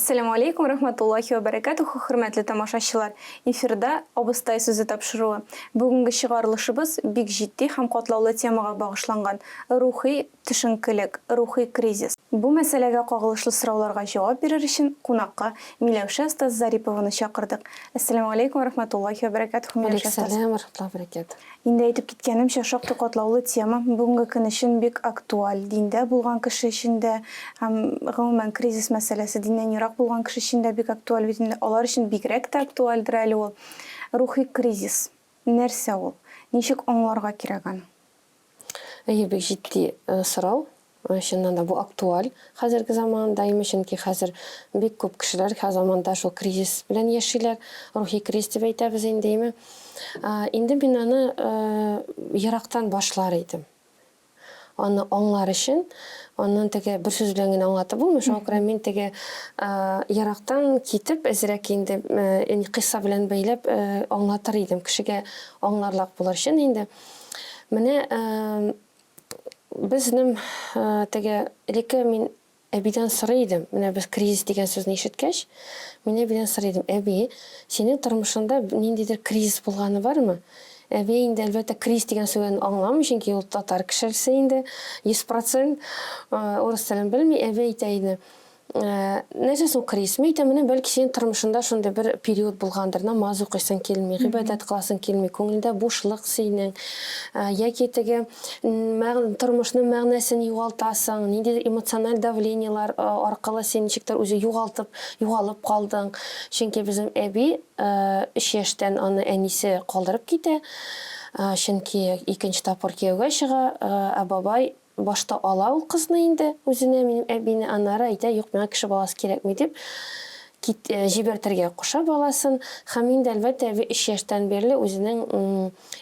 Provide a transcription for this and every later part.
Әссәламү алейкум рахматуллахи ва бәрәкәтүһ, хөрмәтле тамашачылар! Эфирда Абыстай сүзе тапшыруы. Бүгенге чыгарылышыбыз бик җитди һәм катлаулы темага багышланган, рухи төшенкелек, рухи кризис. Бу мәсьәләгә кагылышлы сорауларга җавап бирер өчен кунакка Миләүшә остаз Зарипованы чакырдык. Әссәламү алейкум ва рахматуллахи ва бәрәкәтүһ, Миләүшә остаз. Вәләйкүмсәлам ва рахматуллахи ва бәрәкәтүһ. Инде әйтеп киткәнемчә, шактый катлаулы тема, бүгенге көн өчен бик актуаль, диндә булган кеше өчен дә һәм, гомумән, кризис мәсьәләсе диннән ерак булган кеше өчен дә бик актуаль бит инде, алар өчен бигрәк тә актуальдер әле ул. Рухи кризис нәрсә ул? Ничек аңларга кирәк аны? Әйе, бик җитди сорау. Чыннан да бу актуаль хәзерге заманда, әйме, чөнки хәзер бик күп кешеләр хәзер заманда шул кризис белән яшиләр, рухи кризис дип әйтәбез инде, әйме. Инде мин аны ерактан башлар идем. Аны аңлар өчен, аннан теге бер сүз белән генә аңлатып булмый, шуңа күрә мин теге ерактан китеп, әзрәк инде кыйсса белән бәйләп аңлатыр идем, кешегә аңларлык булыр өчен инде. Менә безнең теге элекке мин әбидән сорый идем. Менә без кризис дигән сүзне ишеткәч, мин әбидән сорый идем. Әби, синең тормышыңда ниндидер кризис булганы бармы? Әби инде, әлбәттә, кризис дигән сүзен аңламый, чөнки ул татар кешесе инде, 100% урыс телен белми. Әби әйтә иде, Нәрсә соң кризис? Мин әйтәм, менә бәлки синең тормышында шундый бер период булгандыр, намаз укыйсың килми, гыйбадәт кыласың килми, күңелдә бушлык синең, яки теге тормышның мәгънәсен югалтасың, ниндидер эмоциональ давлениелар аркылы син ничектер үзе югалтып, югалып калдың. Чөнки безнең әби өч яшьтән аны әнисе калдырып китә, чөнки икенче тапкыр кияүгә чыга, ә бабай Башта ала ул кызны инде үзенә, минем әбине, аннары әйтә, юк, миңа кеше баласы кирәкми дип, кит, җибәртергә куша баласын. Һәм инде, әлбәттә, әби өч яшьтән бирле үзенең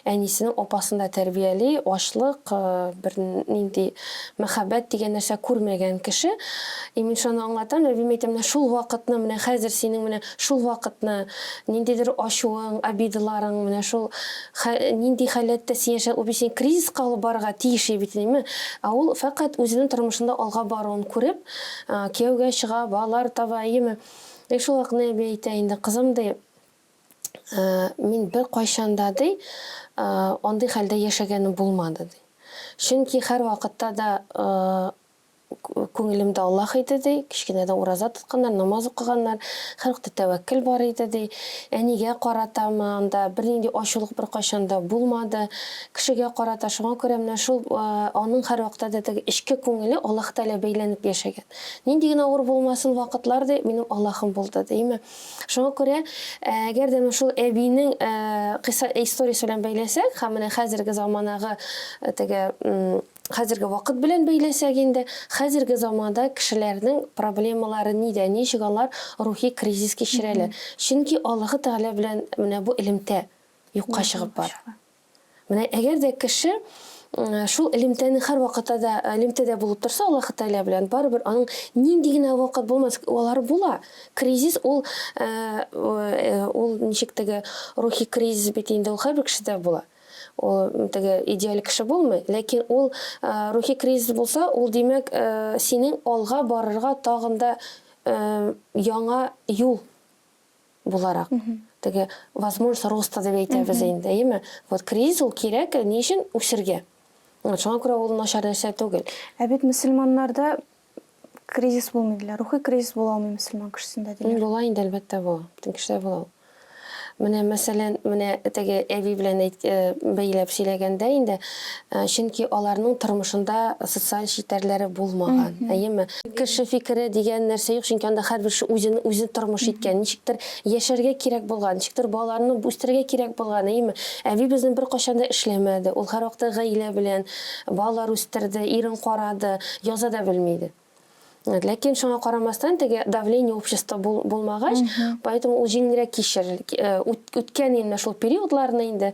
әнисенең апасын да тәрбияли, ачлык, бер нинди мәхәббәт дигән нәрсә күрмәгән кеше. И мин шуны аңлатам, әбием әйтәм, менә шул вакытны, менә хәзер синең менә шул вакытны, ниндидер ачуың, обидаларың, менә шул Хә, нинди халәттә син яшә, ул бит сине кризиска алып барырга тиеш иде бит, әйеме? Ә ул фәкать үзенең тормышында алга баруын күреп, кияүгә чыга, балалар таба, әйеме? И шул вакытны әби әйтә инде, кызым, ди, мин беркайчан да, ди, андый хәлдә яшәгәнем булмады, ди. Чөнки һәрвакытта да Күңелемдә Аллаһ иде, ди. Кечкенәдән ураза тотканнар, намаз укыганнар. Һәрвакытта тәвәккел бар иде, ди. Әнигә каратамы, анда бернинди ачулык беркайчан да булмады. Кешегә карата. Шуңа күрә менә шул аның һәрвакытта да теге эчке күңеле Аллаһ Тәгаләгә бәйләнеп яшәгән. Нинди генә авыр булмасын вакытлар, ди, минем Аллаһым булды, дими. Шуңа күрә, әгәр дә менә шул әбинең кыйса историясе белән бәйләсәк һәм менә хәзерге заманагы теге Хәзерге вакыт белән бәйләсәк инде, хәзерге заманда кешеләрнең проблемалары нидә, ничек алар рухи кризис кичерәләр? Чөнки Аллаһы Тәгалә белән менә бу элемтә юкка чыгып бара. Менә әгәр дә кеше шул элемтәне һәрвакытта да элемтәдә булып торса Аллаһы Тәгалә белән, барыбер аның нинди генә вакыт булмас, алар була. Кризис ул, ул ничек теге рухи кризис бит инде ул һәрбер кешедә була. Ул теге идеаль кеше булмый, ләкин ул рухи кризис булса, ул димәк, синең алга барырга тагын да яңа юл буларак. Теге возможность роста дип әйтәбез инде, әйеме? Вот кризис ул кирәк, ни өчен? Үсергә. Вот шуңа күрә ул начар нәрсә түгел. Ә бит мөселманнарда кризис булмый диләр. Рухи кризис була алмый мөселман кешесендә диләр. Була инде, әлбәттә була. Бөтен кешедә була ул. Менә, мәсәлән, менә теге әби белән әйт, бәйләп сөйләгәндә инде, чөнки аларның тормышында социаль челтәрләре булмаган, әйеме? Кеше фикере дигән нәрсә юк, чөнки анда һәрбер кеше үзен үзе тормыш иткән, ничектер яшәргә кирәк булган, ничектер балаларны үстерергә кирәк булган, әйеме? Әби безнең беркайчан да эшләмәде, ул һәрвакытта гаилә белән балалар үстерде, ирен карады, яза да белми иде. Ләкин шуңа карамастан, теге давление общества булмагач, поэтому ул җиңелрәк кичер, үткән инде шул периодларны инде.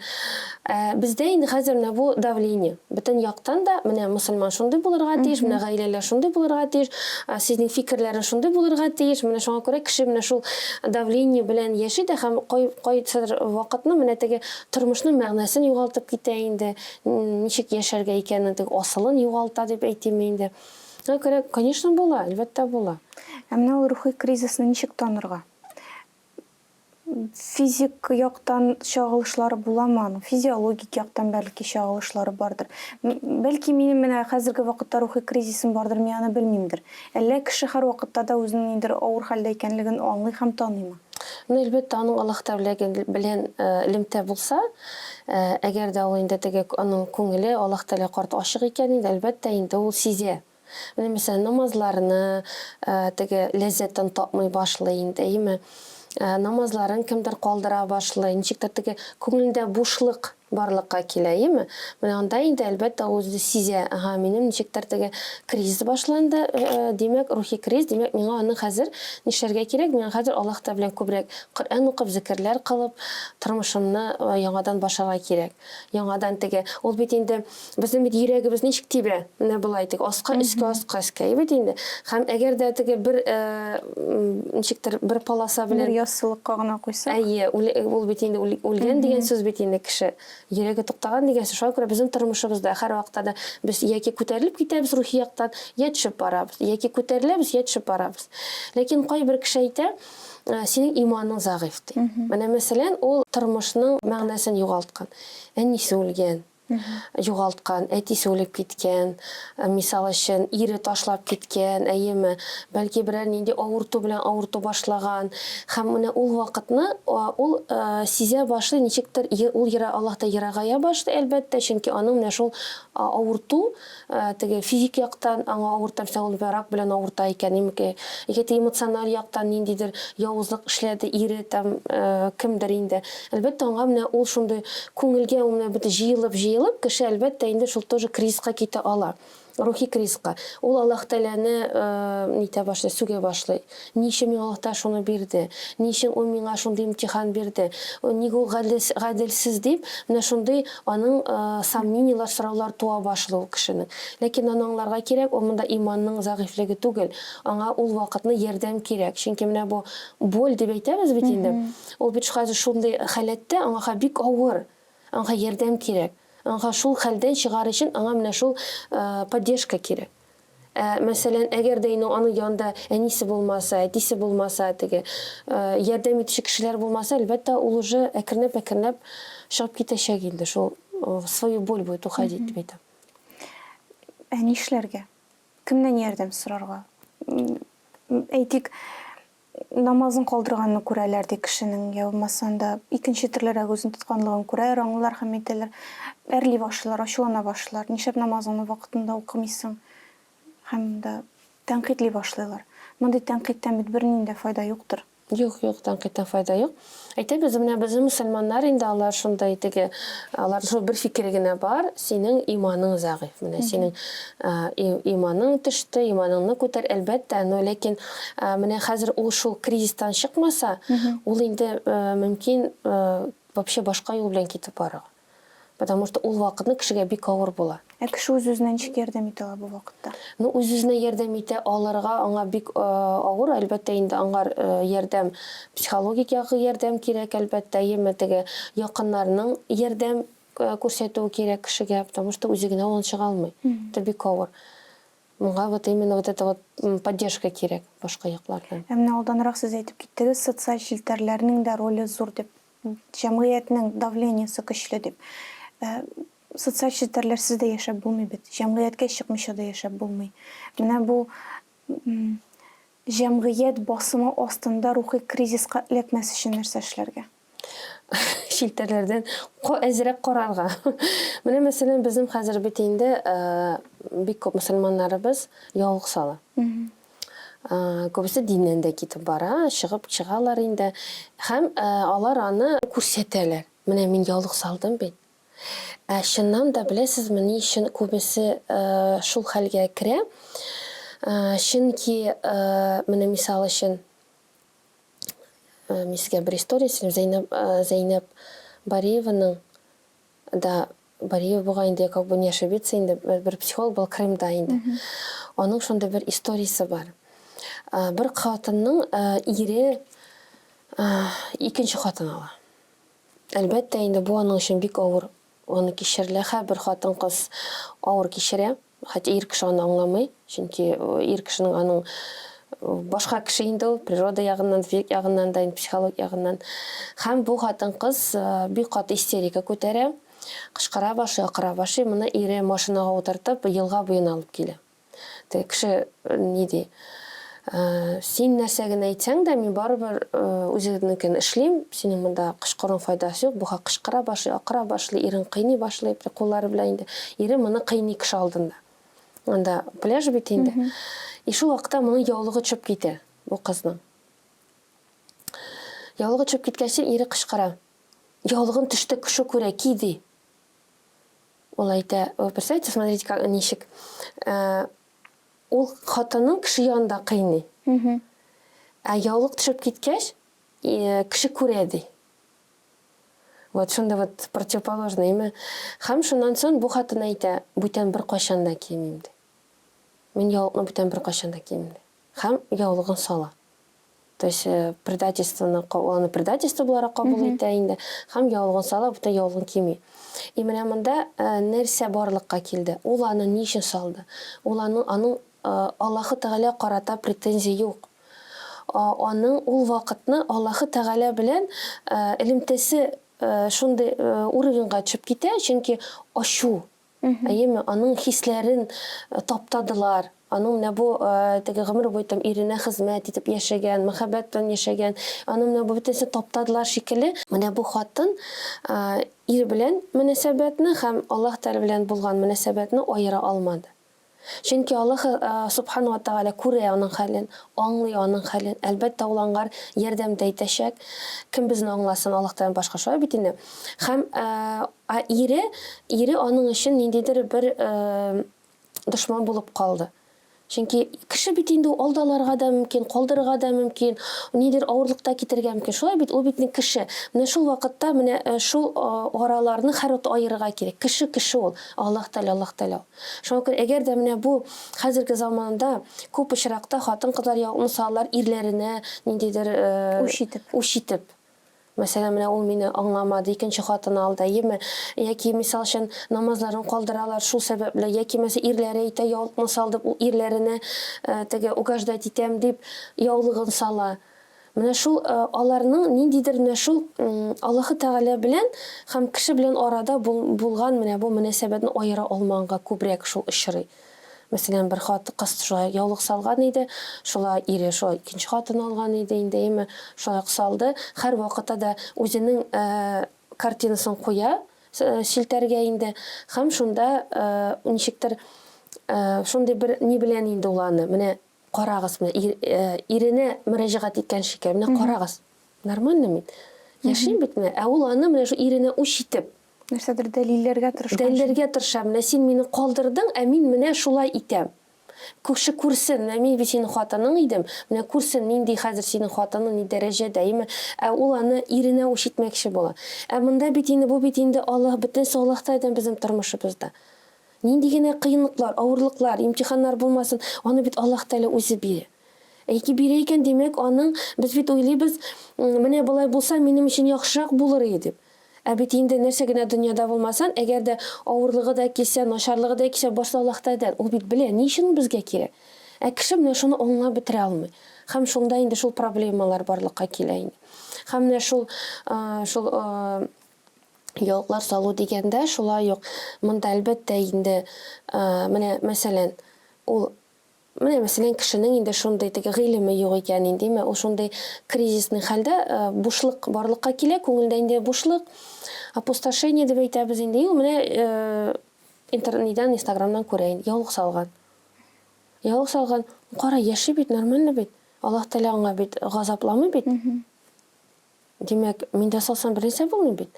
Бездә инде хәзер менә бу давление. Бөтен яктан да менә мөселман шундый булырга тиеш, менә гаиләләр шундый булырга тиеш, сезнең фикерләрең шундый булырга тиеш. Менә шуңа күрә кеше менә шул давление белән яши дә һәм кайсыдыр вакытны менә теге тормышның мәгънәсен югалтып китә инде, ничек яшәргә икәнен, теге асылын югалта дип әйтимме инде. Шуңа күрә, конечно, була, әлбәттә була. Ә менә ул рухи кризисны ничек танырга? Физик яктан чагылышлары буламы аның? Физиологик яктан бәлки чагылышлары бардыр. Бәлки минем менә хәзерге вакытта рухи кризисым бардыр, мин аны белмимдер. Әллә кеше һәрвакытта да үзенең ниндидер авыр хәлдә икәнлеген аңлый һәм таныймы? Ну, әлбәттә, аның Аллаһ Тәгалә белән элемтә булса, әгәр дә ул инде теге аның күңеле Аллаһ Тәгалә карта ачык икән инде, әлбәттә, инде ул сизә. Менә мәсәлән, намазларны теге ләззәтен тапмый башлый инде, әйеме? Намазларын кемдер калдыра башлый, ничектер теге күңелендә бушлык барлыкка килә, әйеме? Менә анда инде, әлбәттә, ул үзе сизә, ага, минем ничектер теге кризис башланды, димәк, рухи кризис, димәк, миңа аны хәзер нишләргә кирәк? Миңа хәзер Аллаһ Тәгалә белән күбрәк Коръән укып, зикерләр кылып, тормышымны яңадан башларга кирәк. Яңадан теге, ул бит инде Безнең бит йөрәгебез ничек тибә? Менә болай теге аска, өскә, аска, өскә, бит инде. Һәм әгәр дә теге бер ничектер бер полоса белән бер яссылыкка гына куйсак. Әйе, ул бит инде үлгән дигән сүз бит инде кеше. Йөрәге туктаган дигән сүз. Шуңа күрә безнең тормышыбызда һәрвакытта да без яки күтәрелеп китәбез рухи яктан, я төшеп барабыз. Яки күтәреләбез, я төшеп барабыз. Ләкин кайбер кеше әйтә, синең иманың зәгыйфь ди. Менә мәсәлән, ул тормышның мәгънәсен югалткан. Әнисе үлгән, югалткан, әтисе үлеп киткән, мисал өчен, ире ташлап киткән, әйеме, бәлки берәр нинди авырту белән авырту башлаган. Һәм менә ул вакытны ул сизә башлый, ничектер ул Аллаһта ерагая башлый, әлбәттә, чөнки аның менә шул авырту Теге физик яктан аңа авырта, мисал, ул рак белән авырта икән, имки, яки эмоциональ яктан ниндидер явызлык эшләде ире там, кемдер инде. Әлбәттә, аңа менә ул шундый күңелгә ул менә бөтен җыелып-җыелып, кеше, әлбәттә, инде шул тоже кризиска китә ала. Рухи кризиска. Ул Аллаһ Тәгаләне нитә башлый, сүгә башлый. Ни өчен миңа Аллаһ Тәгалә шуны бирде? Ни өчен ул миңа шундый имтихан бирде? Ник ул гаделсез дип, менә шундый аның сомнениеләр, сораулар туа башлый ул кешенең. Ләкин аны аңларга кирәк, ул монда иманның зәгыйфьлеге түгел. Аңа ул вакытны ярдәм кирәк. Чөнки менә бу боль дип әйтәбез бит инде, ул бит хәзер шундый халәттә, аңа бик авыр. Аңа ярдәм кирәк. Аңа шул хәлдән чыгар өчен аңа менә шул поддержка кирәк. Ә, мәсәлән, әгәр дә инде аның янында әнисе булмаса, әтисе булмаса, теге ярдәм итүче кешеләр булмаса, әлбәттә, ул уже әкренләп-әкренләп чыгып китәчәк инде, шул в свою боль будет уходить, дип әйтәм. Ә нишләргә? Кемнән ярдәм сорарга? Әйтик, Намазын калдырганны күрәләр, ди, кешенең, йә булмаса анда икенче төрлерәк үзен тотканлыгын күрәләр, аңлыйлар һәм әйтәләр, әрли башлыйлар, ачулана башлыйлар, нишләп намазыңны вакытында укымыйсың? Һәм дә тәнкыйтьли башлыйлар. Мондый тәнкыйтьтән бит бернинди дә файда юктыр. Юк, юк, тәнкыйтьтән файда юк. Әйтәбез, менә безнең мөселманнар инде алар шундый теге, алар шул бер фикере генә бар, синең иманың зәгыйфь. Менә синең иманың төште, иманыңны күтәр, әлбәттә, но ләкин менә хәзер ул шул кризистан чыкмаса, ул инде мөмкин вообще башка юл белән китеп барырга. Потому что ул вакытны кешегә бик авыр була. Ә кеше үз-үзенә ничек ярдәм итә ала бу вакытта? Ну, үз-үзенә ярдәм итә алырга аңа бик авыр, әлбәттә инде, аңар ярдәм, психологик ягы ярдәм кирәк, әлбәттә, әйеме, теге якыннарының ярдәм күрсәтүе кирәк кешегә, потому что үзе генә ул чыга алмый. Это бик авыр. Моңа вот именно вот эта вот поддержка кирәк башка яклардан. Ә менә алданрак сез әйтеп киттегез, социаль челтәрләрнең дә роле зур дип. Җәмгыятьнең давлениесе көчле дип. Ә, социаль челтәрләрсез дә яшәп булмый бит. Җәмгыятькә чыкмыйча да яшәп булмый. Менә бу җәмгыять басымы астында рухи кризиска эләкмәс өчен нәрсә эшләргә? Челтәрләрдән әзрәк карарга. Менә мәсәлән, безнең хәзер бит инде бик күп мөселманнарыбыз яулык сала. Күбесе диннән дә китеп бара, чыгып чыгалар инде. Һәм алар аны күрсәтәләр. Менә мин яулык салдым бит. Ә чыннан да беләсезме, ни өчен күбесе шул хәлгә керә? Чөнки менә мисал өчен, мин сезгә бер история сөйлим. Зәйнәб, Зәйнәб Бариеваның да Бариева бугай инде, как бы не ошибиться инде, бер психолог был Крымда инде. Аның шундый бер историясе бар. Бер хатынның ире икенче хатын ала. Әлбәттә инде бу аның өчен бик авыр. Аны кичерелә, һәрбер хатын-кыз авыр кичерә. Хотя ир кеше аны аңламый, чөнки ир кешенең аның Башка кеше инде ул, природа ягыннан, физик ягыннан да, психологик ягыннан. Һәм бу хатын-кыз бик каты истерика күтәрә, кычкыра башлый, акыра башлый. Моны ире машинага утыртып, елга буена алып килә. Теге кеше ни ди? Син нәрсә генә әйтсәң дә, мин барыбер үземнекен эшлим, синең монда кычкыруың файдасы юк. Бу хак кычкыра башлый, акыра башлый, ирен кыйный башлый, куллары белән инде. Ире моны кыйный кеше алдында. Анда пляж бит инде. И шул вакытта моның яулыгы төшеп китә, бу кызның. Яулыгы төшеп киткәч, ире кычкыра. Яулыгын төште, кеше күрә, ки, ди. Ул әйтә, вы представляете, смотрите, как ничек. Э, ул хатынын кеше янында кыйный. Ә яулык төшеп киткәч, э, кеше күрә, ди. Вот шундый вот противоположный име. Һәм шуннан соң бу хатын әйтә, бүтән беркайчан да кимим, ди. Мин яулыкны бүтән беркайчан да кимим, ди. Һәм яулыгын сала. То есть э, предательствоны, ул аны предательство буларак кабул итә инде. Һәм яулыгын сала, бүтән яулыгын кими. И менә монда э, нәрсә барлыкка килде? Ул аны ни өчен салды? Ул аның, аның э, Аллаһы Тәгалә карата претензия юк. Аның ул вакытны Аллаһы Тәгалә белән элемтәсе шундый уровеньга төшеп китә, чөнки ачу, әйеме, аның хисләрен таптадылар. Аның менә бу теге гомер буе там иренә хезмәт итеп яшәгән, мәхәббәт белән яшәгән, аның менә бу бөтенесен таптадылар шикелле. Менә бу хатын ир белән мөнәсәбәтне һәм Аллаһ Тәгалә белән булган мөнәсәбәтне аера алмады. Чөнки Аллаһ Субхана ва Тәгалә күрә аның хәлен, аңлый аның хәлен. Әлбәттә, ул аңар ярдәм дә итәчәк. Кем безне аңласын Аллаһтан башка, шулай бит инде. Һәм ә ире, ире аның өчен ниндидер бер дошман булып калды. Чөнки кеше бит инде ул алдаларга да мөмкин, калдырырга да мөмкин, ниндидер авырлык та китерергә мөмкин. Шулай бит, ул бит кеше. Менә шул вакытта менә шул араларны һәрвакыт аерырга кирәк. Кеше кеше ул, Аллаһ Тәгалә Аллаһ Тәгалә ул. Шуңа күрә, әгәр дә менә бу хәзерге заманда күп очракта хатын-кызлар яулыкны салалар ирләренә ниндидер Үч итеп. Үч итеп. Мәсәлән, менә ул мине аңламады, икенче хатын алды, әйеме? Яки, мисал өчен, намазларын калдыралар шул сәбәпле, яки, мәсәлән, ирләре әйтә, яулыкны сал дип, ул ирләренә теге угождать итәм дип, яулыгын сала. Менә шул аларның ниндидер менә шул Аллаһы Тәгалә белән һәм кеше белән арада булган менә бу мөнәсәбәтне аера алмаганга күбрәк шул очрый. Мәсәлән, бер хат кыз шулай яулык салган иде, шулай ире шулай икенче хатын алган иде инде, әйеме, шулай ук салды. Һәрвакытта да үзенең картинасын куя челтәргә инде һәм шунда ничектер шундый бер ни белән инде ул аны менә Карагыз, менә ир, э, иренә мөрәҗәгать иткән шикелле, менә карагыз, нормально мин, яшим бит менә, ә ул аны менә шул иренә үч итеп. Нәрсәдер дәлилләргә тырышкан. Дәлилләргә тырыша, менә син мине калдырдың, ә мин менә шулай итәм. Кеше күрсен, менә мин бит синең хатының идем, менә күрсен, нинди хәзер синең хатының, ни дәрәҗәдә, әйеме? Ә ул аны иренә үч итмәкче була. Ә монда бит инде, бу бит инде Аллаһ, бөтенесе Аллаһ Тәгаләдән безнең тормышыбызда. Нинди генә кыенлыклар, авырлыклар, имтиханнар булмасын, аны бит Аллаһ Тәгалә үзе бирә. Ә яки бирә икән, димәк, аның, без бит уйлыйбыз, менә болай булса, минем өчен яхшырак булыр иде дип. Ә бит инде нәрсә генә дөньяда булмасын, әгәр дә авырлыгы да килсә, начарлыгы да килсә, барысы Аллаһ Тәгаләдән. Ул бит белә, ни өчен ул безгә кирәк. Ә кеше менә шуны аңлап бетерә алмый. Һәм шунда инде шул проблемалар барлыкка килә инде. Һәм менә шул, шул Яулыклар салу дигәндә, шулай ук монда, әлбәттә инде, менә, мәсәлән, ул, менә, мәсәлән, кешенең инде шундый теге гыйлеме юк икән инде, димә, ул шундый кризисный хәлдә, бушлык барлыкка килә, күңелдә инде бушлык, опустошение дип әйтәбез инде, и ул менә интер, нидән, инстаграмнан күрә инде, яулык салган. Яулык салган, кара, яши бит, нормально бит, Аллаһ Тәгалә аңа бит газапламый бит. Димәк, мин дә салсам бернәрсә булмый бит.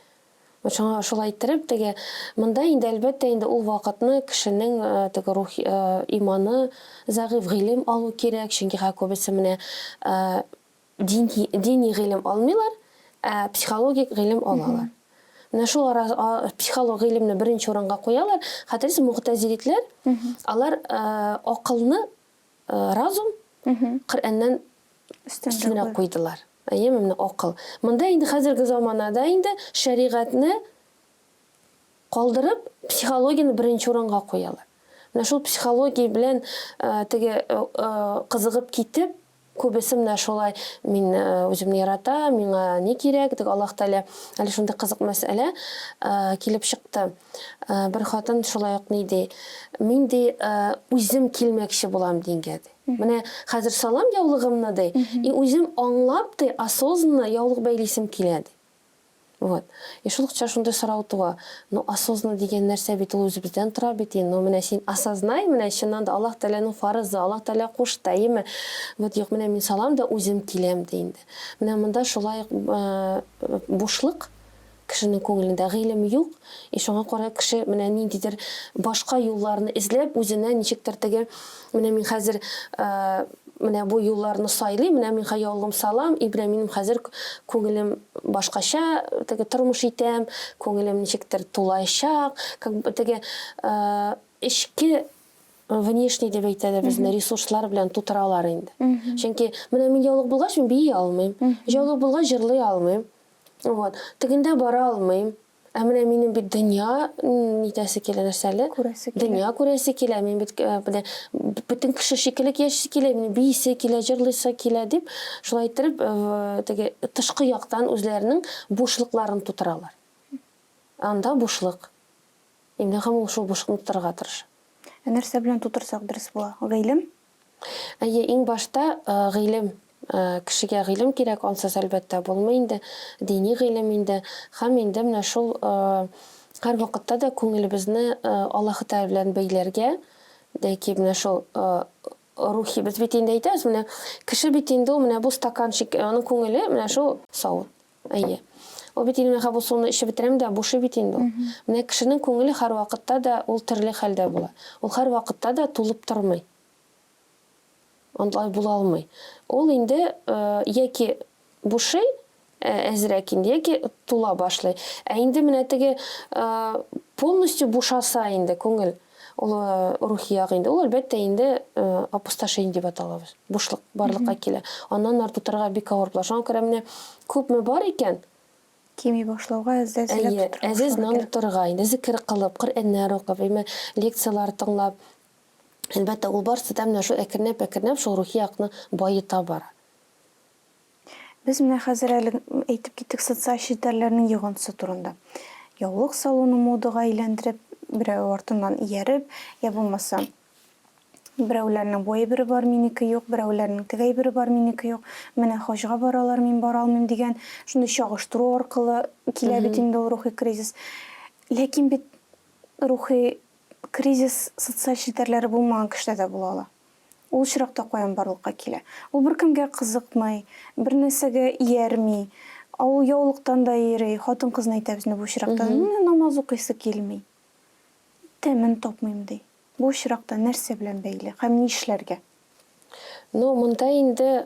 Вот шуңа шулай иттереп, теге монда инде, әлбәттә инде, ул вакытны кешенең теге рух иманы зәгыйфь, гыйлем алу кирәк, чөнки хәзер күбесе менә дини, дини гыйлем алмыйлар, ә психологик гыйлем алалар. Менә шул ара психолог гыйлемне беренче урынга куялар. Хәтерлисез, мугътазилитләр, алар акылны, разум, Коръәннән өстенрәк куйдылар. Әйеме, менә акыл. Монда инде хәзерге заманада инде шәригатьне калдырып, психологияне беренче урынга куялар. Менә шул психология белән теге кызыгып китеп, Күбесе менә шулай, мин үземне яратам, миңа ни кирәк, теге Аллаһ Тәгалә. Әле шундый кызык мәсьәлә килеп чыкты. Бер хатын шулай ук ни ди, мин ди үзем килмәкче булам дингә ди. Менә хәзер салам яулыгымны ди, и үзем аңлап ди, осознанно яулык бәйлисем килә ди. Вот. И шул ук шундый сорау туа. Ну, осознанно дигән нәрсә бит ул үзебездән тора бит инде. Ну, менә син осознай, менә чыннан да Аллаһ Тәгаләнең фарызы, Аллаһ Тәгалә кушты, әйеме? Вот юк, менә мин салам да үзем киләм ди инде. Менә монда шулай ук бушлык кешенең күңелендә, гыйлем юк, и шуңа күрә кеше менә ниндидер башка юлларны эзләп, үзенә ничектер теге, менә мин хәзер менә бу юлларны сайлыйм, менә мин хәзер яулыгым салам, и менә минем хәзер күңелем башкача, теге тормыш итәм, күңелем ничектер тулаячак, как бы теге эчке внешний дип әйтә дә безне ресурслар белән тутыралар инде. Чөнки менә мин яулык булгач, мин бии алмыйм. Яулык булгач, җырлый алмыйм. Вот. Тегендә бара алмыйм. Ә менә минем бит дөнья нитәсе килә, нәрсә әле? Күрәсе килә. Дөнья күрәсе килә. Мин бит менә бөтен кеше шикелле яшисе килә, минем биисе килә, җырлыйсы килә дип, шулай иттереп, теге тышкы яктан үзләренең бушлыкларын тутыралар. Анда бушлык. Инде һәм ул шул бушлыкны тутырырга тырыша. Ә нәрсә белән тутырсак дөрес була? Гыйлем? Әйе, иң башта гыйлем. Кешегә гыйлем кирәк, ансыз, әлбәттә, булмый инде. Дини гыйлем инде. Һәм инде менә шул һәрвакытта да күңелебезне Аллаһы Тәгалә белән бәйләргә, яки менә шул рухи, без бит инде әйтәбез, менә кеше бит инде ул менә бу стаканчик, аның күңеле менә шул савыт. Әйе. Ул бит инде менә бу суны эчеп бетерәм дә, бушый бит инде ул. Менә кешенең күңеле һәрвакытта да ул төрле хәлдә була. Ул һәрвакытта да тулып тормый. Андый була алмый. Ул инде яки бушый әзрәк инде, яки тула башлый. Ә инде менә теге полностью бушаса инде күңел, ул рухи як инде, ул әлбәттә инде опустошение дип аталабыз. Бушлык барлыкка килә. Аннан ары тутырырга бик авыр була. Шуңа күрә менә күпме бар икән, Кими башлауга әз-әзләп Әйе, тутыра әз-әз башларга нан кирәк. тутырырга инде, зикер кылып, Коръәннәр укып, әйме, лекцияләр тыңлап. Әлбәттә, ул барысы да менә шул әкренләп-әкренләп шул рухи якны баета бара. Без менә хәзер әле әйтеп киттек социаль челтәрләрнең йогынтысы турында. Яулык салуны модага әйләндереп, берәү артыннан ияреп, я булмаса, берәүләрнең бу әйбере бар, минеке юк, берәүләрнең теге әйбере бар, минеке юк, менә хаҗга баралар, мин бара алмыйм дигән шундый чагыштыру аркылы килә бит инде ул рухи кризис. Ләкин бит рухи кризис социаль челтәрләре булмаган кешедә дә була ала. Ул очракта каян барлыкка килә? Ул беркемгә кызыкмый, бернәрсәгә иярми. Ә ул яулыктан да йөри, хатын-кызны әйтәбез инде бу очракта. Менә намаз укыйсы килми. Тәмен тапмыйм, ди. Бу очракта нәрсә белән бәйле һәм нишләргә? Ну, монда инде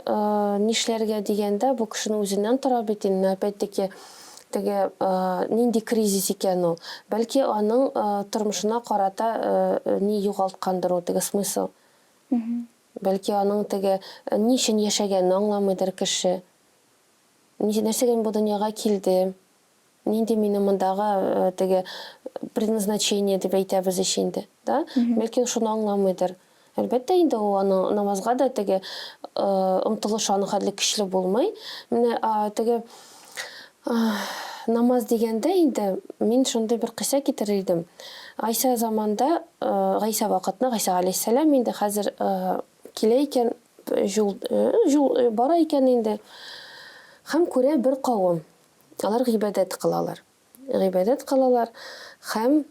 нишләргә дигәндә, бу кешенең үзеннән тора бит инде. Опять-таки, теге нинди кризис икән ул? Бәлки аның тормышына карата ни югалткандыр ул, теге смысл. Бәлки аның теге ни өчен яшәгәнен аңламыйдыр кеше. Нәрсәгә мин бу дөньяга килдем? Нинди минем мондагы теге предназначение дип әйтәбез ич инде, да? Бәлки ул шуны аңламыйдыр. Әлбәттә инде ул аның намазга да теге омтылышы аның хәтле көчле булмый. Менә теге намаз дигәндә инде мин шундый бер кыйса китерер идем. Гайсә заманда, Гайсә вакытында, Гайсә галәйһиссәлам инде хәзер килә икән, җул, җул бара икән инде. Һәм күрә бер кавым. Алар гыйбадәт кылалар. Гыйбадәт кылалар һәм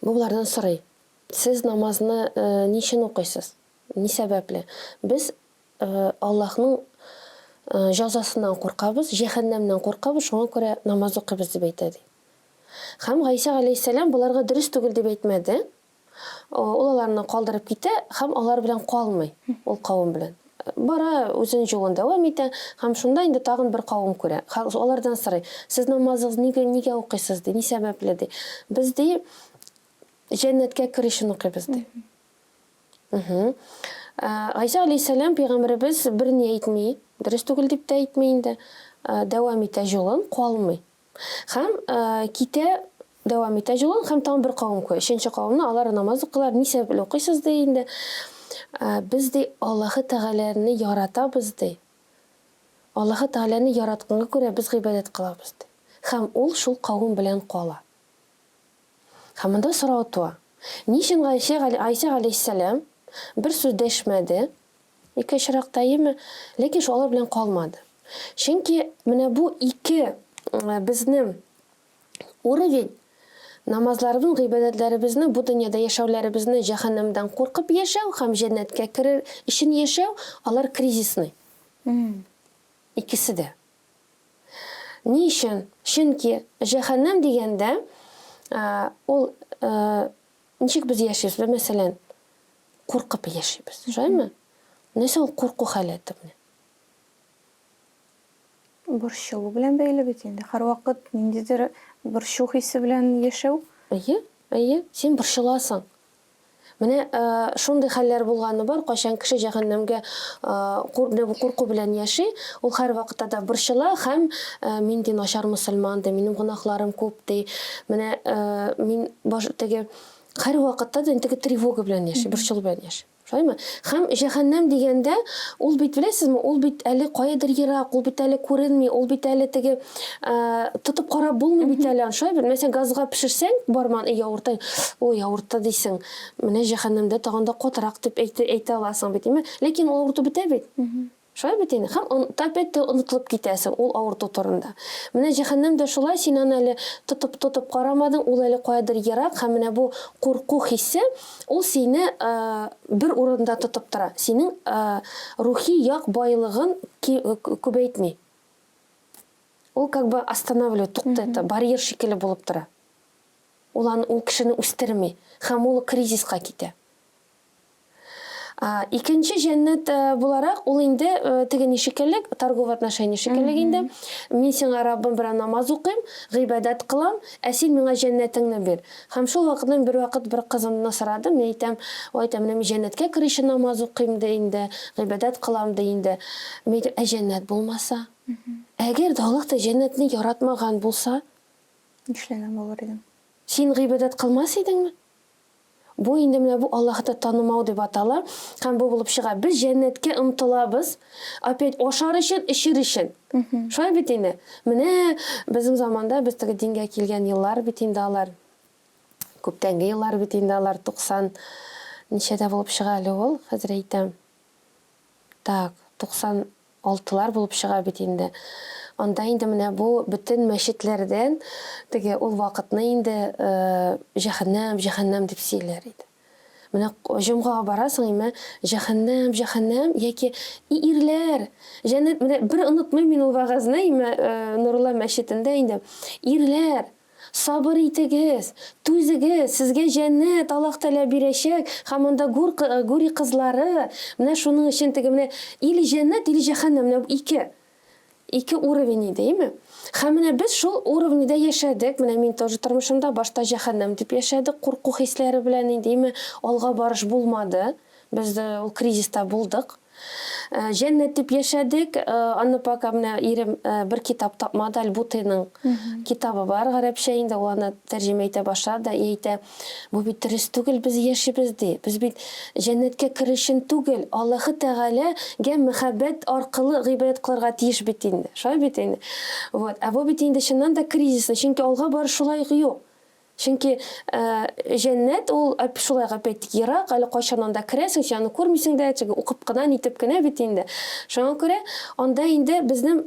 бу болардан сорый, Сез намазны ни өчен укыйсыз? Ни сәбәпле? Без Аллаһның җазасыннан куркабыз, җәһәннәмнән куркабыз, шуңа күрә намаз укыйбыз, дип әйтә, ди. Һәм Гайсә галәйһиссәлам боларга дөрес түгел дип әйтмәде. Ул аларны калдырып китә һәм алар белән калмый, ул кавым белән. Бара, үзенең юлын дәвам итә һәм шунда инде тагын бер кавым күрә. Алардан сорый, Сез намазыгызны нигә, нигә укыйсыз, ди, ни сәбәпле, ди. Без, ди, җәннәткә керү өчен укыйбыз, ди. Гайсә алейһиссәлам пәйгамбәребез берни әйтми, дөрес түгел дип тә әйтми инде. Дәвам итә юлын, калмый. Һәм китә, дәвам итә җулын, һәм тагын бер кавым куя. Өченче кавымны алар намаз укыйлар. Ни сәбәпле укыйсыз, ди инде. Без, ди, Аллаһы Тәгаләне яратабыз, ди. Аллаһы Тәгаләне яратканга күрә без гыйбадәт кылабыз, ди. Һәм ул шул кавем белән кала. Һәм монда сорау туа. Ни өчен Гайсә, Гайсә галәйһиссәлам бер сүз дәшмәде, ике очракта, әйеме? Ләкин шул алар белән калмады. Чөнки менә бу ике безнең уровень, намазларыбыз, гыйбадәтләребезне, бу дөньяда яшәүләребезне җәһәннәмдән куркып яшәү һәм җәннәткә керер өчен яшәү, алар кризисный. Икесе дә. Ни өчен? Чөнки җәһәннәм дигәндә, ул ничек без яшибез? Без, мәсәлән, куркып яшибез, шулаймы? Нәрсә ул курку халәте менә? Борчылу белән бәйле бит инде. Һәрвакыт ниндидер борчу хисе белән яшәү. Әйе, әйе, син борчыласың. Менә шундый хәлләр булганы бар, кайчан кеше җәһәннәмгә менә бу курку белән яши, ул һәрвакытта да борчыла һәм мин ди начар мөселман ди, минем гөнаһларым күп ди, менә мин баш теге һәрвакытта да теге тревога белән яши, борчылу белән яши. Шулаймы? Һәм җәһәннәм дигәндә, ул бит, беләсезме, ул бит әле каядыр ерак, ул бит әле күренми, ул бит әле теге тотып карап булмый бит әле аны, шулай бит? Мәсәлән, газга пешерсәң, барман, эй, авырта, ой, авырта дисең. Менә җәһәннәмдә тагын да катырак дип әйтә, әйтә аласың бит, әйме? Ләкин ул авырту бетә бит. Шулай бит инде. Һәм он, опять ты онытылып китәсең ул авырту турында. Менә җәһәннәм дә шулай, син аны әле тотып тотып карамадың, ул әле каядыр ерак, һәм менә бу курку хисе, ул сине бер урында тотып тора, синең рухи як байлыгын күбәйтми. Ул как бы останавливает, туктата, барьер шикелле булып тора. Ул аны, ул кешене үстерми, һәм ул кризиска китә. Икенче җәннәт буларак, ул инде теге ни шикелле, торговый отношение шикелле инде. Мин сиңа, Раббым, белән намаз укыйм, гыйбадәт кылам, ә син миңа җәннәтеңне бир. Һәм шул вакытны мин бервакыт бер кызымны сорадым, мин әйтәм, ой, әйтәм, менә мин җәннәткә керү өчен намаз укыйм ди инде, гыйбадәт кылам ди инде. Мин әйтәм, ә җәннәт булмаса? Әгәр дә Аллаһ та җәннәтне яратмаган булса? Нишләгән булыр идең? Син гыйбадәт кылмас идеңме? Бу инде менә бу Аллаһыны танымау дип атала һәм бу булып чыга. Без җәннәткә омтылабыз, опять ашар өчен, эчер өчен. Шулай бит инде. Менә безнең заманда без теге дингә килгән еллар бит инде алар. Күптәнге еллар бит инде алар, 90 ничәдә булып чыга әле ул, хәзер әйтәм. Так, 96 лар булып чыга бит инде. Анда инде менә бу бөтен мәчетләрдән теге ул вакытны инде җәһәннәм, җәһәннәм дип сөйләр иде. Менә җомгага барасың, имә, җәһәннәм, җәһәннәм яки и ирләр, җәннәт, менә бер онытмыйм мин ул вәгазьне, имә, Нурулла мәчетендә инде. Ирләр, Сабыр итегез, түзегез, сезгә җәннәт Аллаһ Тәгалә бирәчәк һәм анда гүр, гүри кызлары, менә шуның өчен теге менә или җәннәт, или җәһәннәм, менә ике, ике уровень иде, әйеме? Һәм менә без шул уровньда яшәдек, менә мин тоже тормышымда башта җәһәннәм дип яшәдек, курку хисләре белән инде, әйеме, алга барыш булмады, без ул кризиста булдык. Җәннәт дип яшәдек. Аны пока менә ирем бер китап тапмады, Аль-Бутыйның китабы бар гарәпчә инде, ул аны тәрҗемә итә башлады да и әйтә, бу бит дөрес түгел, без яшибез ди. Без бит җәннәткә керер өчен түгел, Аллаһы Тәгаләгә мәхәббәт аркылы гыйбадәт кылырга тиеш бит инде. Шулай бит инде. Вот. Ә бу бит инде чыннан да кризисный, чөнки алга барыш шулай ук юк. Чөнки җәннәт ул шулай ук опять ерак, әле кайчан анда керәсең, син аны күрмисең дә, теге укып кына, нитеп кенә бит инде. Шуңа күрә анда инде безнең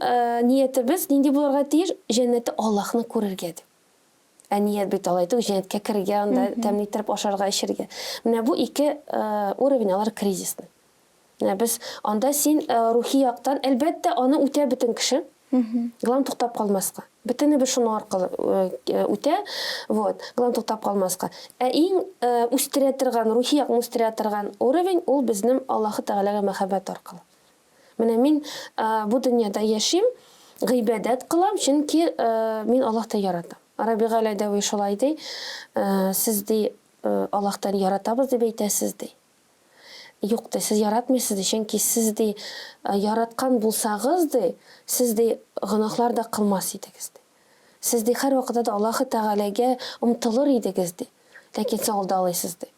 ниятебез нинди булырга тиеш? Җәннәттә Аллаһны күрергә дип. Ә ният бит алай түгел, җәннәткә керергә, анда тәмле иттереп ашарга, эчәргә. Менә бу ике уровень алар кризисный. Менә без анда син рухи яктан, әлбәттә, аны үтә бөтен кеше. Главное туктап калмаска. Бөтенебез шуның аркылы үтә. Вот, главное туктап калмаска. Ә иң үстерә торган, рухи якны үстерә торган уровень ул безнең Аллаһы Тәгаләгә мәхәббәт аркылы. Менә мин бу дөньяда яшим, гыйбадәт кылам, чөнки мин Аллаһты яратам. Рабига Әл-Әдәви шулай ди, сез ди Аллаһтан яратабыз дип әйтәсез ди. Юк, ди, сез яратмыйсыз, ди, чөнки сез, ди, яраткан булсагыз, ди, сез, ди, гөнаһлар да кылмас идегез, ди. Сез, ди, һәрвакытта да Аллаһы Тәгаләгә омтылыр идегез, ди. Ләкин сез алдалыйсыз, ди.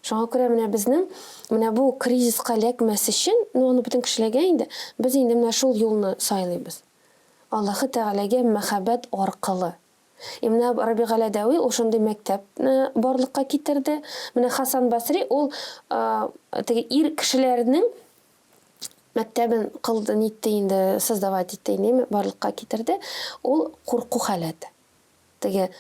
Шуңа күрә менә безнең менә бу кризиска эләкмәс өчен, ну аны бөтен кешеләргә инде, без инде менә шул юлны сайлыйбыз. Аллаһы Тәгаләгә мәхәббәт аркылы. И менә Рабига Әләдәви ул шундый мәктәпне барлыкка китерде. Менә Хасан Басри ул теге ир кешеләрнең мәктәбен кылды, нитте инде, создавать итте инде, барлыкка китерде. Ул курку халәте. Теге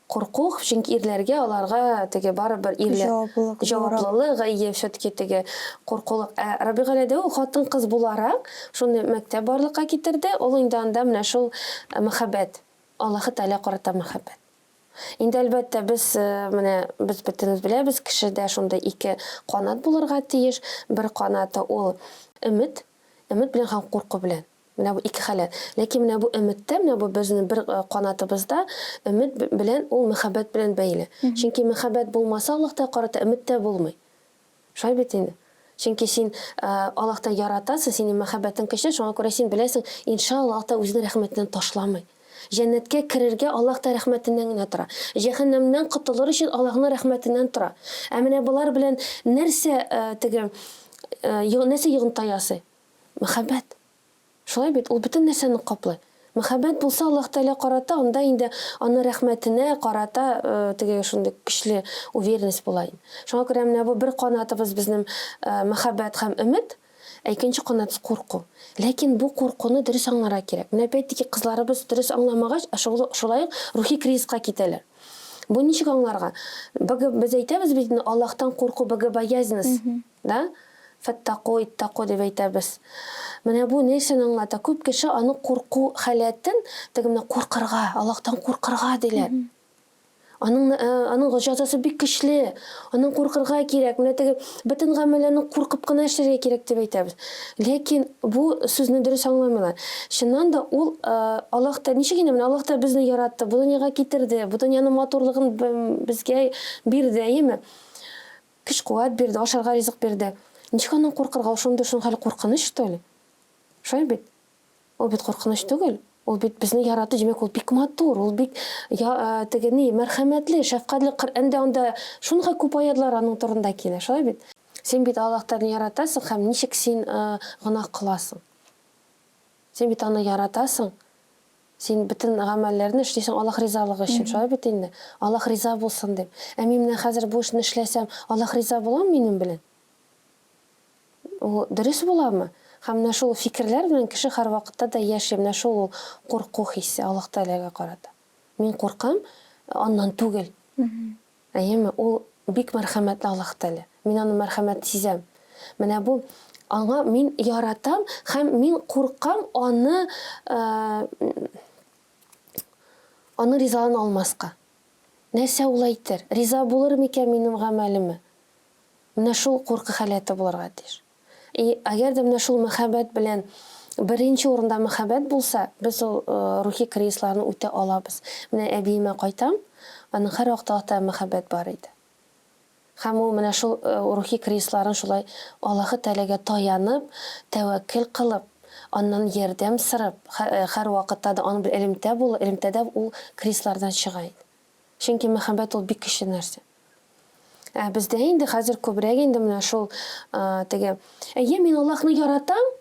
курку, чөнки ирләргә аларга теге барыбер ирләр Җаваплылык зуррак. җаваплылык, әйе, все-таки теге куркулык. Ә Рабига Әләдәви ул хатын-кыз буларак шундый мәктәп барлыкка китерде. Ул инде анда менә шул мәхәббәт, Аллаһы Тәгаләгә карата мәхәббәт. Инде, әлбәттә, без менә без бөтенебез беләбез, кешедә шундый ике канат булырга тиеш. Бер канаты ул өмет, өмет белән һәм курку белән. Менә бу ике халәт. Ләкин менә бу өметтә, менә бу безнең бер канатыбызда өмет белән ул мәхәббәт белән бәйле. Чөнки мәхәббәт булмаса Аллаһ Тәгаләгә карата өмет тә булмый. Шулай бит инде. Чөнки син Аллаһ Тәгалә яратасың, синең мәхәббәтең көчле, шуңа күрә син беләсең, иншалла, Аллаһ Тәгалә үзенең рәхмәтеннән ташламый. Җәннәткә керергә Аллаһ Тәгалә рәхмәтеннән генә тора. Җәһәннәмнән котылыр өчен Аллаһның рәхмәтеннән тора. Ә менә болар белән нәрсә теге нәрсә йогынты ясый? Мәхәббәт. Шулай бит, ул бөтен нәрсәне каплый. Мәхәббәт булса Аллаһ Тәгалә карата, анда инде аны рәхмәтенә карата теге шундый көчле уверенность була инде. Шуңа күрә менә бу бер канатыбыз безнең мәхәббәт һәм өмет, ә икенче канатыбыз курку. Ләкин бу куркуны дөрес аңларга кирәк. Менә опять-таки кызларыбыз дөрес аңламагач, шулай ук рухи кризиска китәләр. Бу ничек аңларга? Без әйтәбез бит инде Аллаһтан курку, богобоязненность. Да? Фәттаку, иттаку дип әйтәбез. Менә бу нәрсәне аңлата? Күп кеше аны курку халәтен, теге менә куркырга, Аллаһтан куркырга диләр. Аның э, аның җәзасы бик көчле. Аннан куркырга кирәк. Менә теге бөтен гамәлләрне куркып кына эшләргә кирәк дип әйтәбез. Ләкин бу сүзне дөрес аңламыйлар. Чыннан да ул э, Аллаһ та ничек инде менә Аллаһ та безне яратты, бу дөньяга китерде, бу дөньяның матурлыгын безгә бирде, әйеме? Көч-куәт бирде, ашарга ризык бирде. Ничек аннан куркырга, ул шундый шунхәле куркыныч, что ли? Шулай бит? Ул бит куркыныч түгел. Ул бит безне яратты, димәк, ул бик матур, ул бик я, теге ни, мәрхәмәтле, шәфкатьле. Коръәндә анда шундый күп аятлар аның турында килә, шулай бит? Син бит Аллаһ Тәгаләне яратасың һәм ничек син гөнаһ кыласың? Син бит аны яратасың. Син бөтен гамәлләрне эшлисең Аллаһ ризалыгы өчен, шулай бит инде? Аллаһ риза булсын дип. Ә мин менә хәзер бу эшне эшләсәм, Аллаһ риза буламы минем белән? Ул дөрес буламы? Һәм менә шул фикерләр белән кеше һәрвакытта да яши. Менә шул ул курку хисе Аллаһ Тәгаләгә карата. Мин куркам, аннан түгел. Әйеме? Ул бик мәрхәмәтле Аллаһ Тәгалә. Мин аның мәрхәмәтен сизәм. Менә бу аңа мин яратам һәм мин куркам аны аның ризалыгын алмаска. Нәрсә ул әйтер? Риза булыр микән минем гамәлемә? Менә шул курку халәте булырга тиеш. И әгәр дә менә шул мәхәббәт белән, беренче урында мәхәббәт булса, без ул рухи кризисларны үтә алабыз. Менә әбиемә кайтам, аның һәрвакытта Аллаһта мәхәббәт бар иде. Һәм ул менә шул рухи кризисларын шулай Аллаһы Тәгаләгә таянып, тәвәккел кылып, аннан ярдәм сорап, һәрвакытта да аның белән элемтә булып, элемтәдә ул кризислардан чыга иде. Чөнки мәхәббәт ул бик көчле нәрсә. Ә бездә инде хәзер күбрәк инде менә шул теге, әйе, мин Аллаһны яратам,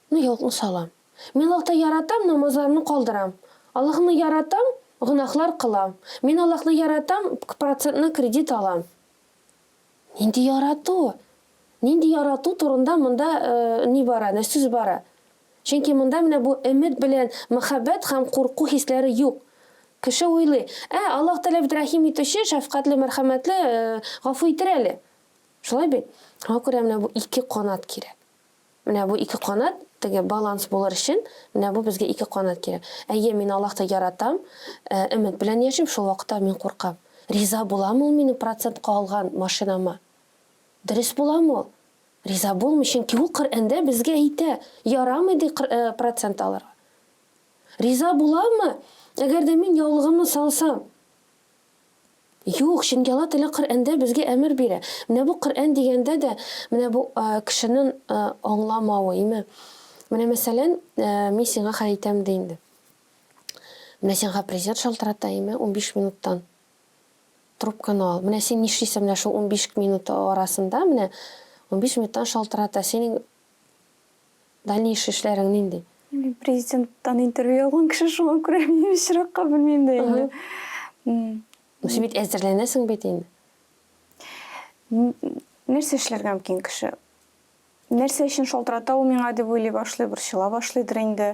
но яулыкны салам. Мин Аллаһны яратам, намазларны калдырам. Аллаһны яратам, гөнаһлар кылам. Мин Аллаһны яратам, процентны кредит алам. Нинди ярату? Нинди ярату турында монда ни бара, нә сүз бара? Чөнки монда менә бу өмет белән мәхәббәт һәм курку хисләре юк. Кеше уйлый, Ә, Аллаһ Тәгалә бит рәхим итүче, шәфкатьле, мәрхәмәтле, гафу итер әле. Шулай бит? Шуңа күрә менә бу ике канат кирәк. Менә бу ике канат, теге баланс булыр өчен, менә бу безгә ике канат кирәк. Әйе, мин Аллаһты яратам, өмет белән яшим, шул вакытта мин куркам. Риза буламы ул минем процентка алган машинама? Дөрес буламы ул? Риза булмый, чөнки ул Коръәндә безгә әйтә, ярамый ди процент алырга. Риза буламы, әгәр дә мин яулыгымны салсам? Юк, чөнки Алла Тәгалә Коръәндә безгә әмер бирә. Менә бу Коръән дигәндә дә, менә бу кешенең аңламавы, име? Менә мәсәлән, мин сиңа хәл итәм ди инде. Менә сиңа президент шалтырата, име, 15 минуттан. Трубканы ал. Менә син нишлисең менә шул 15 минут арасында, менә 15 минуттан шалтырата. Синең дальнейший эшләрең нинди? Мин президенттан интервью алган кеше, шуңа күрә мин очракка белмим дә инде. Ну, син бит әзерләнәсең бит инде. Нәрсә эшләргә мөмкин кеше? Нәрсә өчен шалтырата ул миңа дип уйлый башлый, борчыла башлыйдыр инде.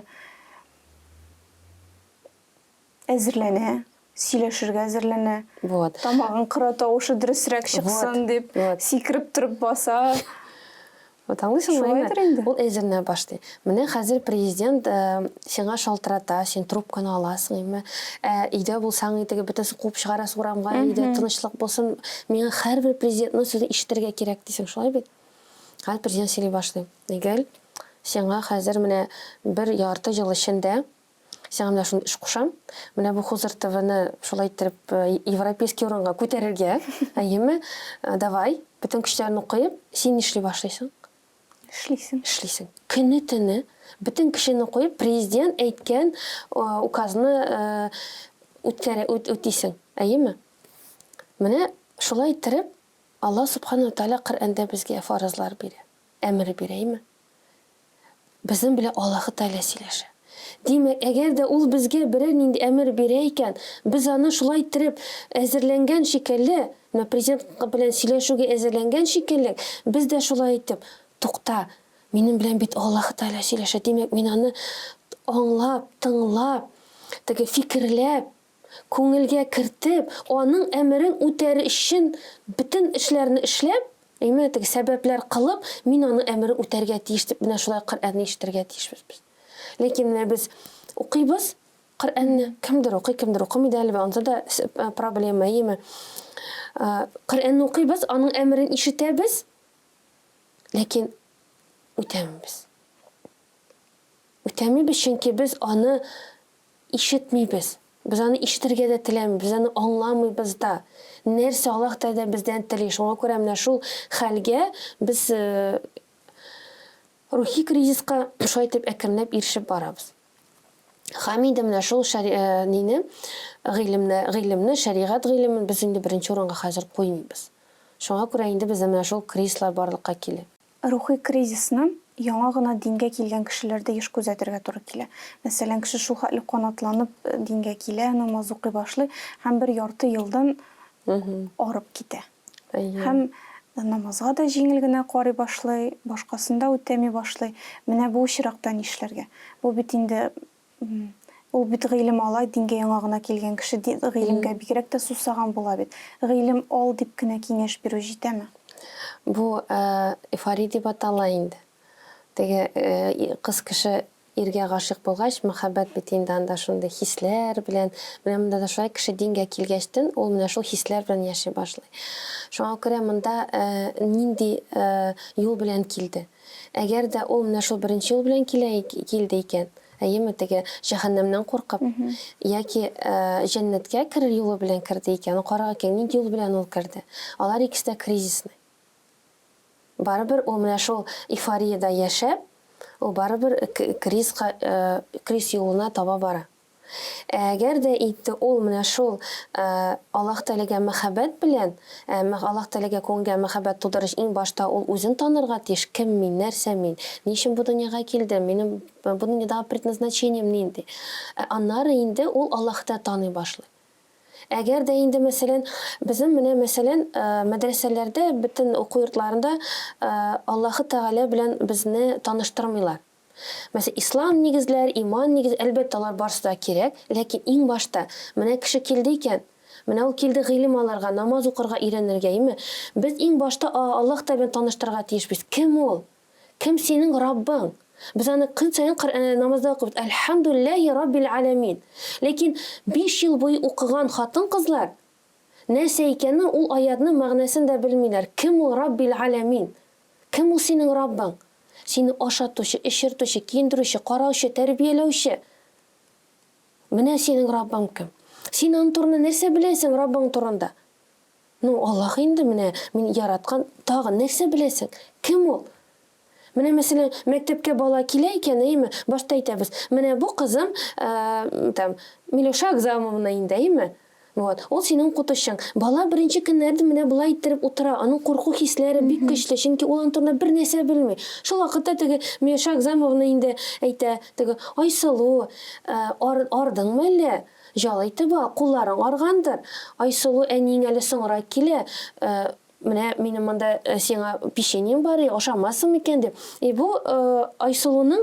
Әзерләнә, сөйләшергә әзерләнә. Вот. Тамагын кыра, тавышы дөресрәк чыксын вот, дип, вот. сикереп торып баса. Вот аңлыйсыңмы, Шулайдыр инде. Ул әзерләнә башлый. Менә хәзер президент э, сиңа шалтырата, син трубканы аласың, име? Ә, өйдә булсаң, теге бөтенесен куып чыгарасың урамга, өйдә тынычлык булсын. Миңа һәрбер президентның сүзен ишетергә кирәк дисең, шулай бит? Хәзер президент сөйли башлый. Игел, сиңа хәзер менә бер ярты ел эчендә Сиңа менә шундый эш кушам. Менә бу Хузыр ТВны шулай иттереп э, европейский урынга күтәрергә, әйеме? Э, давай, бөтен көчләрне куеп, син нишли башлыйсың? Эшлисең. Эшлисең. Көне-төне бөтен кешене куеп, президент әйткән э, указны үткәрә, үтисең. Әйеме? Менә шулай иттереп, Алла Субхану Тааля Коръәндә безгә фарызлар бирә, әмер бирә, әйеме? Безнең белән Аллаһы Тәгалә сөйләшә. Димәк, әгәр дә Ул безгә берәр нинди әмер бирә икән, без аны шулай иттереп әзерләнгән шикелле, менә президент белән сөйләшүгә әзерләнгән шикелле, без дә шулай итеп, тукта, минем белән бит Аллаһы Тәгалә сөйләшә, димәк, мин аны аңлап, тыңлап, теге фикерләп, Күңелгә кертеп, аның әмерен үтәр өчен бөтен эшләрне эшләп, әйме, теге сәбәпләр кылып, мин аның әмерен үтәргә тиеш дип, менә шулай Коръәнне ишетергә тиешбез без. Ләкин менә без укыйбыз Коръәнне, кемдер укый, кемдер укымый да әле, анда да э, проблема, әйеме? Э, Коръәнне укыйбыз, аның әмерен ишетәбез, ләкин үтәмибез. Үтәмибез, чөнки без аны Ишетмибез. Без аны ишетергә дә теләмибез, без аны аңламыйбыз да. Нәрсә Аллаһ Тәгалә бездән тели? Шуңа күрә менә шул хәлгә без рухи кризиска шулай итеп әкренләп ирешеп барабыз. Һәм инде менә шул шәри, нине, гыйлемне, гыйлемне, шәригать гыйлемен без инде беренче урынга хәзер куймыйбыз. Шуңа күрә инде бездә менә шул кризислар барлыкка килә. Рухи кризисны яңа гына дингә килгән кешеләрдә еш күзәтергә туры килә. Мәсәлән, кеше шул хәтле канатланып дингә килә, намаз укый башлый һәм бер ярты елдан арып китә. Һәм намазга да җиңел генә карый башлый, башкасын да үтәми башлый. Менә бу очракта нишләргә? Бу бит инде Ул бит гыйлем ала, дингә яңа гына килгән кеше гыйлемгә бигрәк тә сусаган була бит. Гыйлем ал дип кенә киңәш бирү җитәме? Бу эйфория дип атала инде. Теге кыз кеше иргә гашыйк булгач, мәхәббәт бит инде анда шундый хисләр белән. Менә монда да шулай кеше дингә килгәчтен, ул менә шул хисләр белән яши башлый. Шуңа күрә монда нинди юл белән килде? Әгәр дә ул менә шул беренче юл белән килә килде икән, әйеме, теге җәһәннәмнән куркып, яки җәннәткә керер юлы белән керде икән, карак икән, нинди юл белән ул керде? Алар икесе дә кризисный. Барыбер ул менә шул эйфориядә яшәп, ул барыбер кризка, криз юлына таба бара. Ә әгәр дә итте ул менә шул Аллаһ Тәгаләгә мәхәббәт белән, ә Аллаһ Тәгаләгә күңелгә мәхәббәт тудырыш иң башта ул үзен танырга тиеш, кем мин, нәрсә мин, ни өчен бу дөньяга килдем, минем бу дөньядагы предназначением нинди. Ә аннары инде ул Аллаһты таный башлый. Әгәр дә инде, мәсәлән, безнең менә, мәсәлән, мәдрәсәләрдә, бөтен уку йортларында Аллаһы Тәгалә белән безне таныштырмыйлар. Мәсәлән, ислам нигезләре, иман нигезе, әлбәттә, алар барысы да кирәк, ләкин иң башта, менә кеше килде икән, менә ул килде гыйлем алырга, намаз укырга өйрәнергә, име? Без иң башта Аллаһ Тәгалә белән таныштырырга тиешбез. Кем ул? Кем синең Раббың? Без аны көн саен намазда укыйбыз, Әлхәмдүлилләһи Раббил галәмин. Ләкин 5 ел буе укыган хатын-кызлар нәрсә икәнен, ул аятның мәгънәсен дә белмиләр. Кем ул Раббил галәмин? Кем ул синең Раббың? Сине ашатучы, эчертүче, киендерүче, караучы, тәрбияләүче. Менә синең Раббың кем. Син аның турында нәрсә беләсең, Раббың турында? Ну, Аллаһ инде, менә мин яраткан, тагын нәрсә беләсең? Кем ул? Менә, мәсәлән, мәктәпкә бала килә икән, әйеме, башта әйтәбез, менә бу кызым, там, Миләүшә Агзамовна инде, әйеме? Вот. Ул синең укытучың. Бала беренче көннәрдә менә болай иттереп утыра, аның курку хисләре бик көчле, чөнки ул аның турында бер нәрсә белми. Шул вакытта теге Миоша Агзамовна инде әйтә, теге, Айсылу, э, ар, ардыңмы әллә? Җал итеп ал, кулларың аргандыр. Айсылу, әниең әле соңрак килә, э, менә минем монда э, сиңа печеньем бар, ашамассың микән дип. И бу э, Айсылуның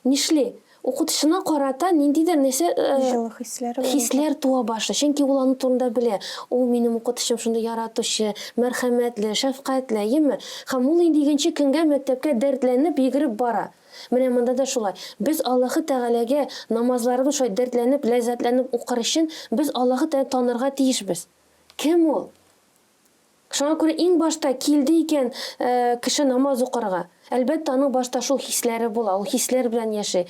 нишли? Укытучысына карата ниндидер нәрсә Җылы хисләр бар. Хисләр туа башлый. Чөнки ул аның турында белә. Ул минем укытучым шундый яратучы, мәрхәмәтле, шәфкатьле, әйеме? Һәм ул инде икенче көнгә мәктәпкә дәртләнеп, йөгереп бара. Менә монда да шулай. Без Аллаһы Тәгаләгә намазларыбыз шулай дәртләнеп, ләззәтләнеп укыр өчен, без Аллаһы Тәгаләне танырга тиешбез. Кем ул? Шуңа күрә иң башта килде икән кеше намаз укырга, әлбәттә, аның башта шул хисләре була, ул хисләр белән яши.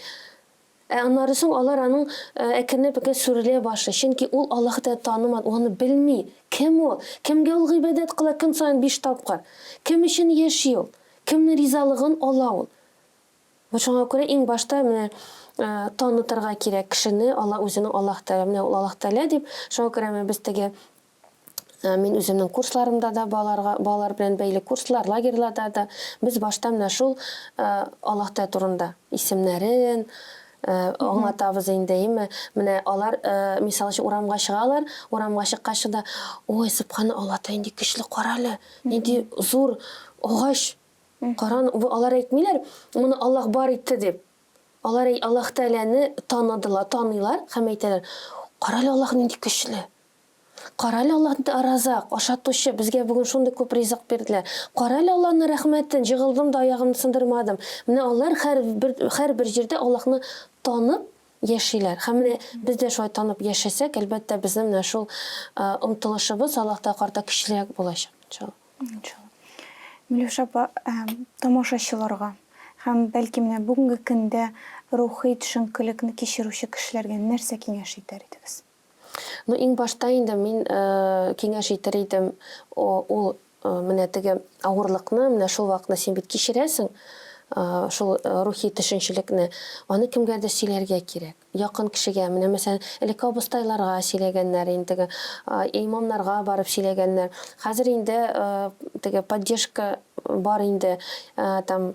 Ә аннары соң алар аның әкренләп-әкренләп сүрелә башлый, чөнки ул Аллаһы Тәгаләне танымады, ул аны белми. Кем ул? Кемгә ул гыйбадәт кыла көн саен биш тапкыр? Кем өчен яши ул? Кемнең ризалыгын ала ул? Вот шуңа күрә иң башта менә танытырга кирәк кешене, Алла үзенең Аллаһ Тәгалә, менә ул Аллаһ Тәгалә дип. Шуңа күрә менә без теге Мин үземнең курсларымда да балаларга, балалар белән бәйле курслар, лагерьларда да без башта менә шул Аллаһ Тәгалә турында исемнәрен аңлатабыз инде, әйеме? Менә алар, мисал өчен, урамга чыгалар, урамга чыккач та, ой, сөбхана, Аллаһ Тәгалә нинди көчле, кара әле, нинди зур агач, кара, алар әйтмиләр, моны Аллаһ бар итте дип. Алар Аллаһ Тәгаләне таныдылар, таныйлар һәм әйтәләр, кара әле, Аллаһ нинди көчле. Карале Аллаһ Разак, ашатучы, безгә бүген шундый күп ризык бирделәр. Карале Аллаһның рәхмәтен, җыгылдым да аягымны сындырмадым. Менә алар һәрбер һәрбер җирдә Аллаһны танып яшиләр. Һәм менә без дә шулай танып яшәсәк, әлбәттә, безнең менә шул омтылышыбыз Аллаһта карата көчлерәк булачак, иншалла. Иншалла. Миләүшә апа, тамашачыларга һәм бәлки менә бүгенге көндә рухи төшенкелекне кичерүче кешеләргә нәрсә киңәш итәр идегез? Ну, иң башта инде мин киңәш итер идем, ул менә теге авырлыкны, менә шул вакытны син бит кичерәсең, шул рухи төшенчелекне, аны кемгәдер сөйләргә кирәк. Якын кешегә, менә мәсәлән, элекке абыстайларга сөйләгәннәр инде, теге имамнарга барып сөйләгәннәр. Хәзер инде теге поддержка бар инде, там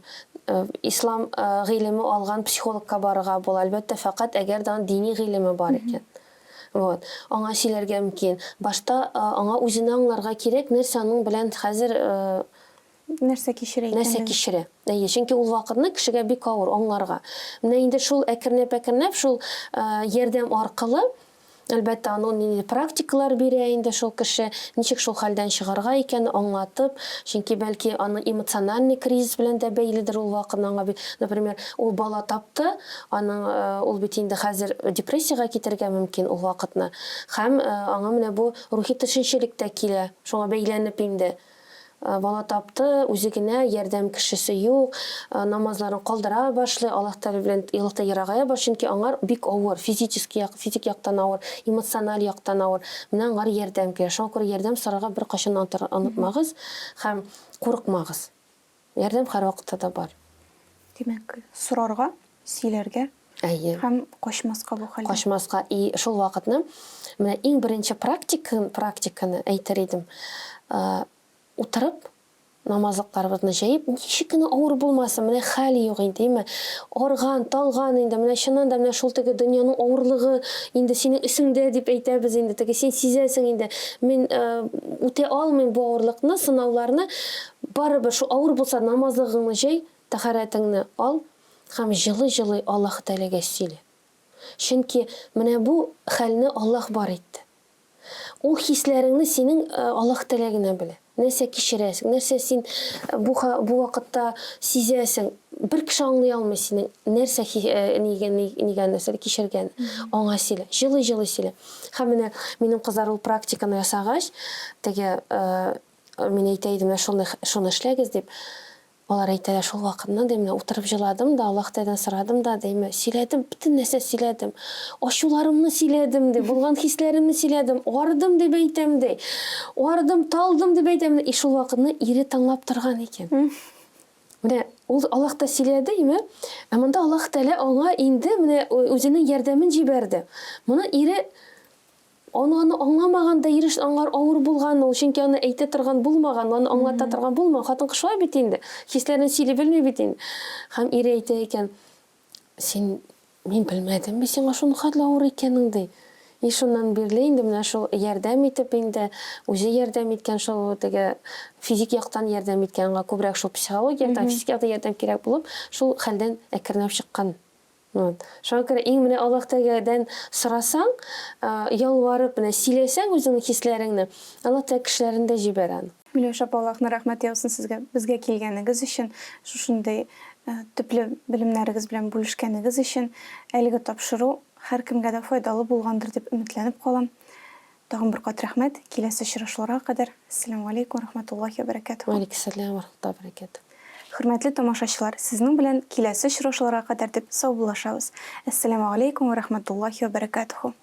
ислам гыйлеме алган психологка барырга була, әлбәттә, фәкать әгәр дә аның дини гыйлеме бар икән. Вот. Аңа сөйләргә мөмкин. Башта аңа үзенә аңларга кирәк, нәрсә аның белән хәзер нәрсә кичерә икәнлеген. Нәрсә кичерә. Әйе, чөнки ул вакытны кешегә бик авыр аңларга. Менә инде шул әкренләп-әкренләп шул ярдәм аркылы Әлбәттә, аның нинди практикалар бирә инде шул кеше, ничек шул хәлдән чыгарга икән, аңлатып, чөнки бәлки аны эмоциональный кризис белән дә бәйледер ул вакытны аңа бит, например, ул бала тапты, аның ул бит инде хәзер депрессиягә китергә мөмкин ул вакытны. Һәм аңа менә бу рухи төшенчелек тә килә, шуңа бәйләнеп инде. Бала тапты, үзе генә, ярдәм кешесе юк, намазларын калдыра башлый, Аллаһ Тәгалә белән Аллаһтан ерагая башлый, чөнки аңар бик авыр, физический як, физик яктан авыр, эмоциональ яктан авыр. Менә аңар ярдәм кирәк. Шуңа күрә ярдәм сорарга беркайчан онытмагыз һәм курыкмагыз. Ярдәм һәрвакытта да бар. Димәк, сорарга, сөйләргә Әйе. Һәм качмаска бу хәлдән. Качмаска. И шул вакытны менә иң беренче практика, практиканы әйтер идем. Утырып, намазлыкларыбызны җәеп, ничек кенә авыр булмасын, менә хәл юк инде, әйме? Арган, талган инде, менә чыннан да менә шул теге дөньяның авырлыгы инде синең өсеңдә дип әйтәбез инде, теге син сизәсең инде, мин үтә алмыйм бу авырлыкны, сынауларны. Барыбер шул авыр булса намазлыгыңны җәй, тәһарәтеңне ал һәм җылый-җылый Аллаһы Тәгаләгә сөйлә. Чөнки менә бу хәлне Аллаһ бар итте. Ул хисләреңне синең Аллаһ Тәгалә генә белә. Нәрсә кичерәсең, нәрсә син бу бу вакытта сизәсең, бер кеше аңлый алмый синең нәрсә нигә нигә нәрсә кичергән. Аңа сөйлә, җылый-җылый сөйлә. Һәм менә минем кызлар ул практиканы ясагач, теге мин әйтә идем, менә шуны шуны эшләгез дип. Алар әйтәләр, шул вакытны, ди, менә утырып җыладым да, Аллаһ Тәгаләдән сорадым да, ди, сөйләдем, бөтен нәрсә сөйләдем. Ачуларымны сөйләдем, ди, булган хисләремне сөйләдем, ардым дип әйтәм, ди. Ардым, талдым дип әйтәм, ди. И шул вакытны ире тыңлап торган икән. Менә ул Аллаһ та сөйләде, име? Ә монда Аллаһ Тәгалә аңа инде менә үзенең ярдәмен җибәрде. Моны ире Аны аны аңламаган да иреш аңар авыр булган ул, чөнки аны әйтә торган булмаган, аны аңлата торган булмаган. Хатын-кыз шулай бит инде, хисләрен сөйли белми бит инде. Һәм ире әйтә икән, Син, мин белмәдем бит сиңа шуның хәтле авыр икәнең, ди. И шуннан бирле инде менә шул ярдәм итеп инде, үзе ярдәм иткән шул теге физик яктан ярдәм иткән, аңа күбрәк шул психологик яктан, физик яктан ярдәм кирәк булып, шул хәлдән әкренләп чыккан. Вот. Шуңа күрә иң менә Аллаһ Тәгаләдән сорасаң, ялварып, менә сөйләсәң үзеңнең хисләреңне, Аллаһ Тәгалә кешеләрен дә җибәрә аны. Миләүшә апа, Аллаһның рәхмәте яусын сезгә, безгә килгәнегез өчен, шушындый төпле белемнәрегез белән бүлешкәнегез өчен. Әлеге тапшыру һәркемгә дә файдалы булгандыр дип өметләнеп калам. Тагын бер кат рәхмәт. Киләсе очрашуларга кадәр. Әссәламү галәйкүм вә рахматуллаһи вә бәрәкәтүһү. Вә алейкүссәлам вә рахматуллаһи вә бәрәкәтүһү. Хөрмәтле тамашачылар, сезнең белән киләсе очрашуларга кадәр дип саубуллашабыз. Әссәламү галәйкүм вә рахматуллаһи вә бәрәкәтүһү.